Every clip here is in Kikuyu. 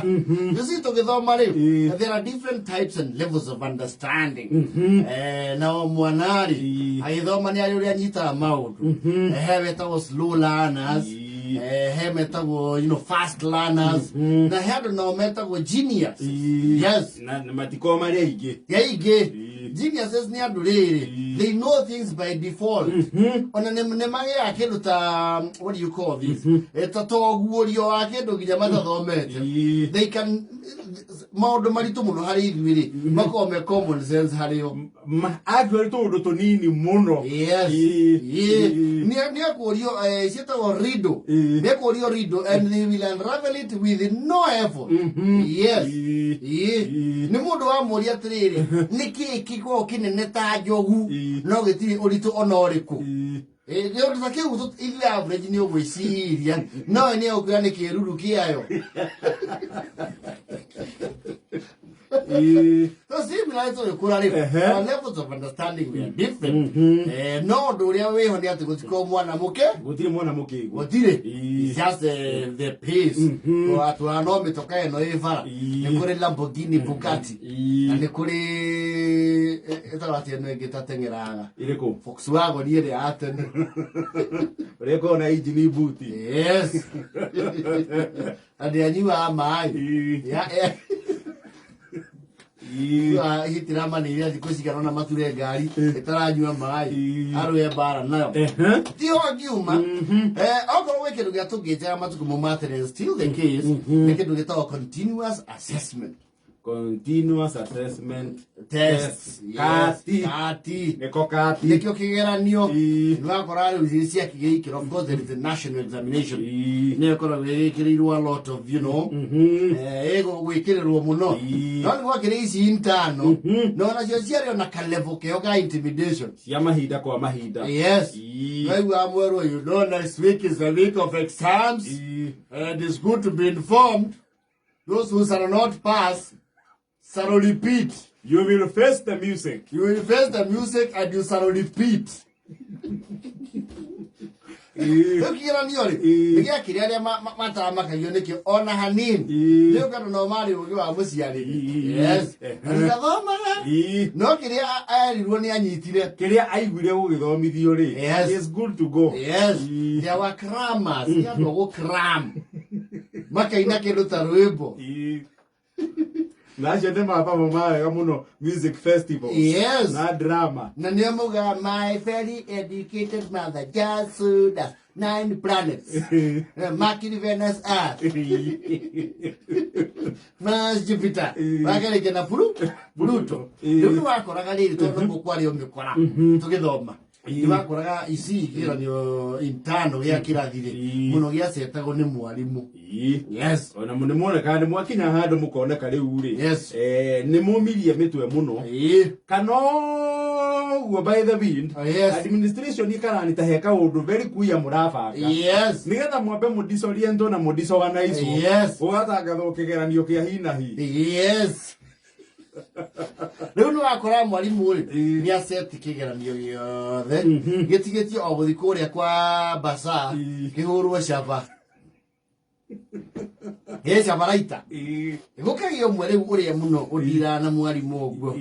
You see, tũgĩthoma rĩ, there are different types and levels of understanding. Na o mwana rĩ, agĩthoma nĩ arĩ ũrĩa anyitaga maũndũ. He metagwo slow learners, he metagwo fast learners, na he andũ nao metagwo genius. Yes. Na matikorwo marĩ aingĩ. Aingĩ. Geniuses nĩ andũ rĩrĩ, they know things by default. Ona nĩ magĩaga kĩndũ ta, what do you call this? Ta toguũrio wa kĩndũ nginya matathomete. They can, maũndũ maritũ mũno harĩ ithuĩ rĩ, makoragwo me common sense harĩ o. Actually tũũndũ tũnini mũno. Yes. Nĩ ekũrio, ciĩtagwo riddle. Nĩ ekũrio riddle and they will unravel it with no effort. Yes. Nĩ mũndũ wamũria atĩrĩrĩ, nĩ kĩĩ kĩkoragwo kĩnene ta njogu no gĩtirĩ ũritũ ona ũrĩkũ? Nĩ ũndũ ta kĩu ithuĩ average nĩ ũgwĩciria, no we nĩ egũkwĩra nĩ kĩruru kĩayo. So similarly tũgĩkũra rĩ, our levels of understanding were different. No ũndũ ũrĩa wĩho nĩ atĩ gũtikorwo mwana mũke, Gũtirĩ mwana mũkĩgu. Gũtirĩ. It's just the pace. Tũra no mĩtoka ĩno ĩ bara. Nĩ kũrĩ Lamborghini, Bugatti. Na nĩ kũrĩ ĩtagwo atĩa ĩno ĩngĩ ĩtateng'eraga? Ĩrĩkũ? Volkswagen ĩrĩa ya tene. Ũrĩa ĩkoragwo na injini buti. Yes. Na ndĩanyuaga maĩ. Hitiramanĩire thikũ cigana ona mature ngari ĩtaranyua maĩ, arũe mbara nayo. Tiho ngiuma. Okorwo gwĩ kĩndũ gĩa tũngĩnjaga matukũ mau ma tene, still the case, nĩ kĩndũ gĩtagwo continuous assessment. Continuous assessment test. Yes. Kati. Kati. Nĩko kati. Nĩkĩo kĩgeranio. Nĩwakora rĩu ici cia kĩgĩikĩro, of course there is a national examination, nĩyo ĩkoragwo ĩgĩkĩrĩirwo a lot of ĩgwĩkĩrĩrwo mũno. No nĩ gwakĩrĩ ici intano, no nacio ciarĩ ona kalevel keo ka intimidation. Cia mahinda kwa mahinda. Yes. Waigua mwerwo, "Next week is a week of exams and it's good to be informed. Those who shall not pass shall repeat." You will face the music. You will face the music and you shall repeat. Rĩu kĩgeranio rĩ, nĩ gĩakĩrĩ arĩa matamakagio nĩkĩo ona hanini. Rĩu kandũ no marĩ ũgĩ wa mũciarĩre. Yes. Atithathomaga. No kĩrĩa erirwo nĩ anyitire. Kĩrĩa aiguire gũgĩthomithio rĩ, it's good to go. Yes. There were crammers. Nĩ andũ a gũcram. Makaina kĩndũ ta rwĩmbo. Na acio nĩ mababo ma wega mũno music festivals na drama. Na nĩo maugaga, "My very educated mother just showed us nine planets. Mercury, Venus, Earth, Mars, Jupiter." Wakarĩkia na Pluto. Rĩu nĩ wakoraga rĩrĩ, tondũ kũ kwarĩ o mĩkora tũgĩthoma. Nĩ wakoraga ici kĩgeranio intano gĩa kĩrathi rĩ, mũno gĩacetagwo nĩ mwarimũ. Yes. Ona nĩ muonekaga nĩ mwakinya handũ mũkoneka rĩu rĩ, nĩ mũmirie mĩtwe mũno kana ũguo by the wind. Administration ĩkarani ta he kaũndũ very kuya mũrabanga nĩgetha mwambe mũdisorientwo na mũdisorganizwo. Ũgatangathwo kĩgeranio kĩa hi na hi. Yes. Rĩu nĩ wakora mwarimũ rĩ, nĩ aceti kĩgeranio gĩothe gĩtigĩtio o gũthiĩ kũrĩa kwa basa kĩhũrwo caba gĩ caba raita. Gũkagĩa ũmwe rĩu ũrĩa mũno ũndiraga na mwarimũ ũguo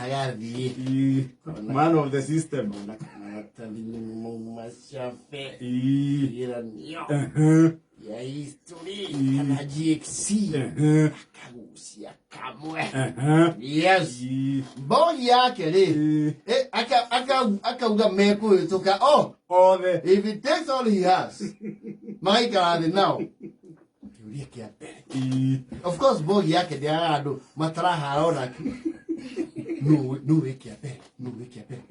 agathiĩ. Man of the system. Ona maratathi nĩ mauma cabe kĩgeranio ya history kana GXC, akagucia kamwe. Yes. Mbogi yake rĩ, akauga mekũhĩtũka oh othe. If it takes all he has, magaikara thĩ nao kĩũria kĩa mbere. Of course mbogi yake ndĩagaga andũ matarahara onake. No wĩ kĩa mbere, no wĩ kĩa mbere.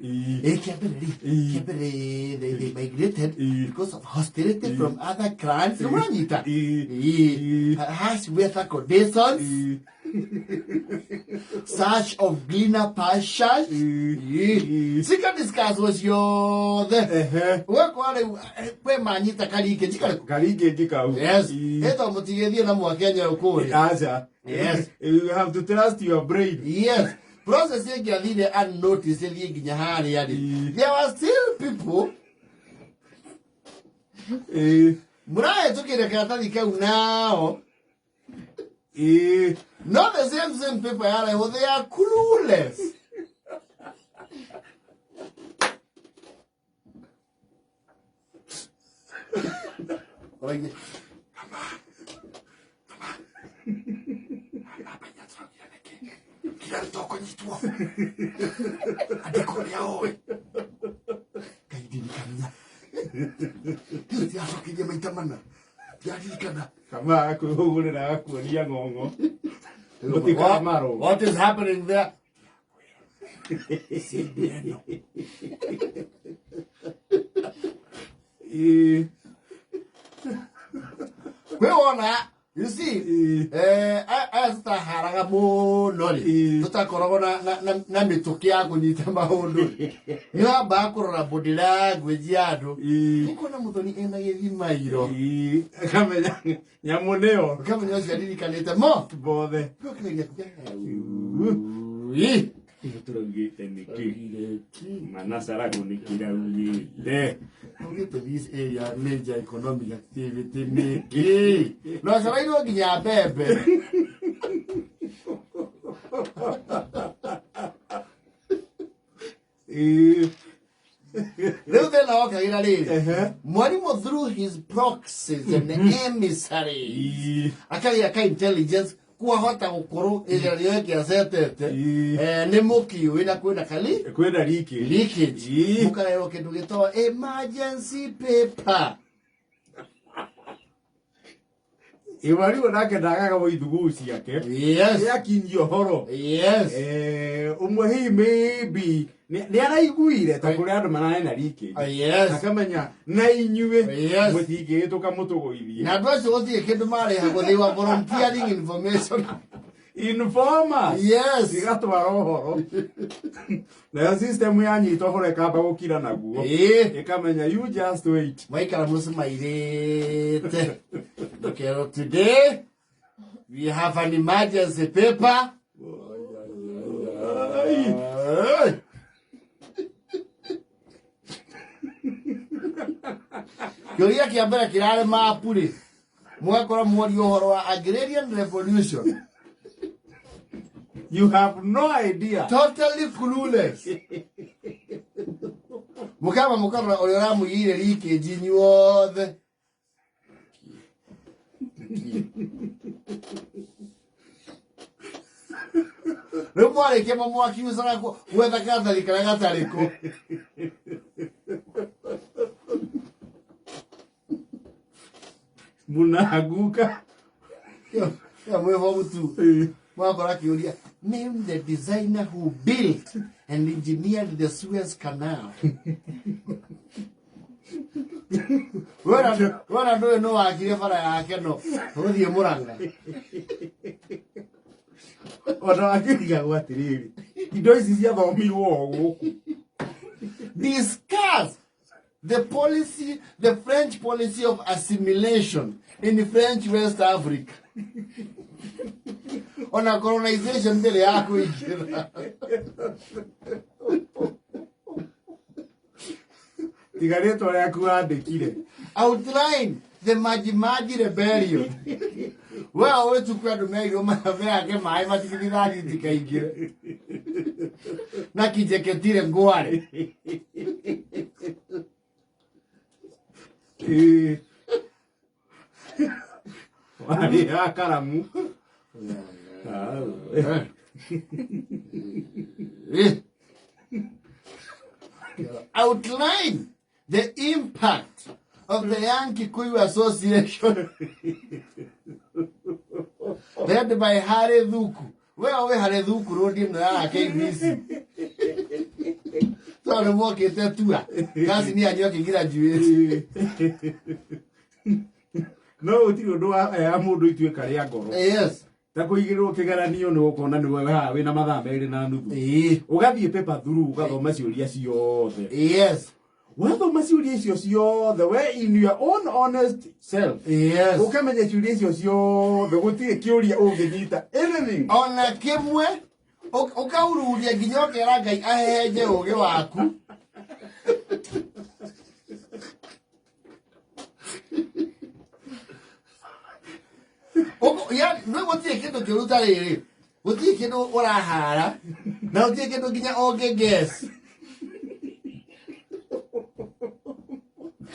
Kĩa mbere rĩ, kĩa mbere, they migrated because of hostility from other clans. Nĩ mũranyita? Harsh weather conditions, search of greener pastures. Cika discuss ciothe. Ũgakora rĩu kwĩ manyita karingĩ njikarĩkũ. Karingĩ kau. Yes. Ĩto mũtigĩthiĩ na mwakenya ũkũrĩa. Aca. Yes. You have to trust your brain. Yes. Process ĩngĩathire unnoticed ĩthiĩ nginya harĩa rĩ, there were still people mũrahĩtũkĩre karatathi kau nao. Ĩĩ. No the same paper yarehwo, they are clueless. Oye, kira tũkũnyitwo andĩko ũrĩa ũĩ Ngai ndirikania tiracokirie maita mana tiraririkana. Kama akwĩhũgũrĩra agakuonia ng'ong'o. Mũtikamarwo. What is happening there? Ĩĩ. Kwĩ wona, you see, Ĩĩ. Aya tũtaharaga mũno rĩ, Ĩĩ. tũtakoragwo na mĩtũkĩ ya kũnyita maũndũ rĩ, nĩ wambaga kũrora body language ya andũ. Ĩĩ. Ũkona mũthoni ena gĩthimairo. Ĩĩ. Akamenya nyamũ nĩyo. Ũkamenya ũcio aririkanĩte mo. Bothe. Ũkĩgeria kuga, "Ui." Ĩyo tũraugĩte nĩkĩ? Manacarago nĩkĩraugĩte. Augĩte this area major economic activity nĩkĩ? Na acarairwo nginya mbembe. Ĩĩ. Rĩu thĩna wokagĩra rĩrĩ, Ehe. mwarimũ through his proxies and emissaries Ĩĩ. akagĩa ka intelligence kwahota gũkorwo ĩgerio ĩngĩacetete Ĩĩ. nĩ mũkiũĩ na kwĩna kali Kwĩna leakage. leakage. Ĩĩ. Mũkarehwo kĩndũ gĩtagwo emergency paper. Ĩ mwarimũ nake ndagaga gũithuguu ciake. Yes. Nĩakinyia ũhoro. Yes. Ũmwe hihi maybe nĩ araiguire ta kũrĩa andũ mararĩ na leakage. Yes. Akamenya na inyuĩ Yes. mũtingĩhĩtũka mũtũgũithie. Na andũ acio gũtirĩ kĩndũ marehagwo, they were volunteering information. Informers. Yes. Cigatwara ũhoro. Nayo system yanyita ũhoro ĩkamba gũkira naguo. Ĩĩ. Ĩkamenya you just wait. Maikara mũcimairĩte ndũkerwo today we have an emergency paper. Ai. Ai. Kĩũria kĩa mbere kĩrarĩ mapu rĩ, mũgakora mworio ũhoro wa agrarian revolution. You have no idea. Totally clueless. Mũkamba mũkarora ũrĩa ũramũigĩire leakage inyuothe. Rĩu mwarĩkia mamwakiucaga gwetha karatathi karĩa gatarĩ ko. Mũnaguka. Ĩyo mwĩ form two. Mwakora kĩũria, name the designer who built and engineered the Suez Canal. Wena ndũĩ nũ wakire bara yake no ũthiĩ Mũrang'a. Ona wakĩrigagwo atĩrĩrĩ, indo ici ciathomirwo o gũkũ. Discuss the policy, the French policy of assimilation in French West Africa. Ona colonization mbere ya kũingĩra. Tiga rĩtwa rĩaku wandĩkire. Outline the Maji Maji Rebellion. We ũĩ tu kwĩ andũ merirwo meake maĩ matigithithani itikaingĩre. Na kijeketire ngware. Ĩĩ. Warĩ ya karamu. Outline the impact of the Young Kikuyu Association led by Harry Thuku. We ũĩ Harry Thuku road ĩno ya KBC. Tondũ mokĩte tua. Kazi ni anyu akĩgraduate. No gũtirĩ ũndũ wa ya mũndũ ituĩka rĩa ngoro. Yes. Ta kũigĩrĩrwo kĩgeranio nĩ ũkona nĩ haha wĩna mathaa merĩ na nuthu. Ĩĩ. Ũgathiĩ paper through ũgathoma ciũria ciothe. Yes. Wathoma ciũria icio ciothe we in your own honest self. Yes. Ũkamenya ciũria icio ciothe gũtirĩ kĩũria ũngĩnyita anything. Ona kĩmwe ũkaururia nginya ũkera Ngai ahehenje ũgĩ waku. Yani nĩ gũtirĩ kĩndũ kĩũru ta rĩrĩ, gũtirĩ kĩndũ ũrahara na gũtirĩ kĩndũ nginya ũngĩ guess.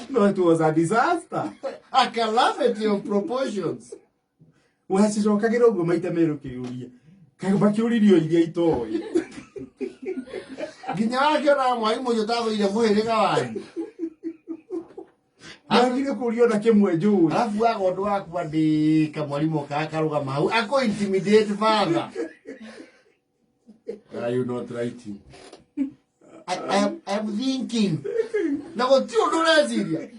No, it was a disaster. A calamity of proportions. Wacicokagĩra ũguo maita merĩ ũkĩũria kaĩ makĩũririo iria itoĩ. Nginya wakĩona mwarimũ ũcio tathũire mũhĩrĩga wanyu. Agire kũrio na kĩmwe njũĩ. Alafu waga ũndũ wa kwandĩka, mwarimũ okaga akarũgama hau akũ intimidate father. Why are you not writing? I am thinking. Na gũtirĩ ũndũ ũreciria,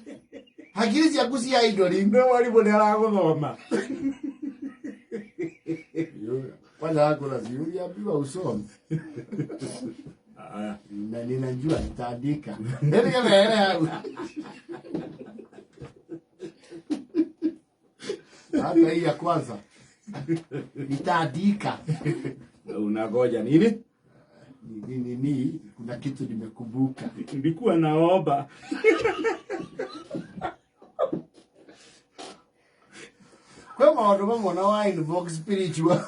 hakiri ciaku cia idling. No mwarimũ nĩ aragũthoma. Kwanza wako na uliambiwa usome na ninajua nitaandika. Ndio kama yangu. Hata hii ya kwanza nitaandika. Unangoja nini? Ni kuna kitu nimekumbuka. Nilikuwa naomba. Kwa maũndũ mamwe na wa invoke spiritual.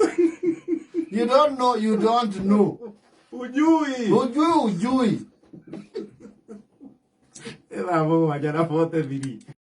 You don't know, you don't know. Ujui. Ujui, ujui. Thaa 7:43.